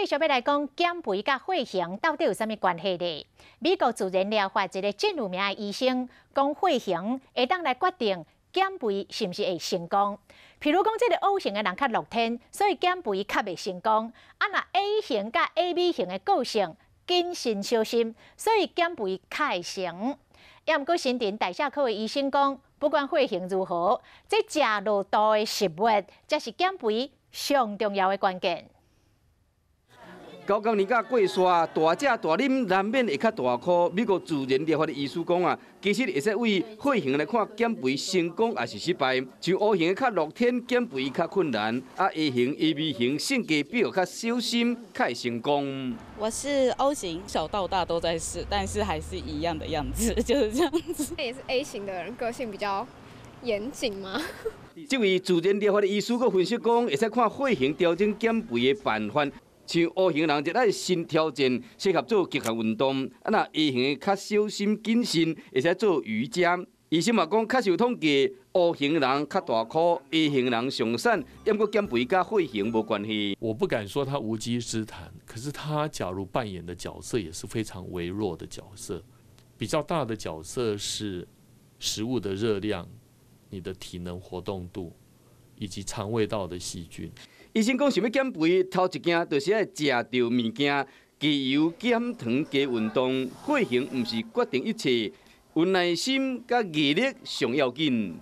繼續欲來講減肥佮血型到底有啥物關係咧？美國自然療法一个真有名的醫生講，血型會當來決定減肥是毋是會成功。譬如講，這个 O 型的人較樂天，所以減肥較袂成功。啊，若 A 型佮 AB 型的個性謹慎小心，所以減肥較會成。也毋過，新陳代謝科的醫生講，不管血型如何，這食落肚的食物才是減肥上重要的關鍵。九九年甲過煞，大食大啉難免會較大箍。美國自然療法的醫師講啊，其實會使為血型來看減肥成功抑是失敗。像 O 型的較樂天，減肥較困難；啊 A 型、AB 型性格比較小心，較會成功。我是 O 型，小到大都在試，但是還是一樣的樣子，就是這樣子。也是 A 型的人，個性比較嚴謹嗎？這位自然療法的醫師閣分析講，會使看血型調整減肥的辦法。像 O 型人熱愛新挑戰，適合做極限運動；啊，若 A 型的較小心謹慎，會使做瑜伽。醫生嘛講，確實有統計，O 型人較大箍，A 型人上瘦，毋過減肥佮血型無關係。我不敢說他無稽之談，可是他假如扮演的角色也是非常微弱的角色。比較大的角色是食物的熱量、你的體能活動度以及腸胃道的細菌。醫生講，想欲減肥，頭一件就是愛食著物件，加油減糖加運動，血型毋是決定一切，有耐心佮毅力上要緊。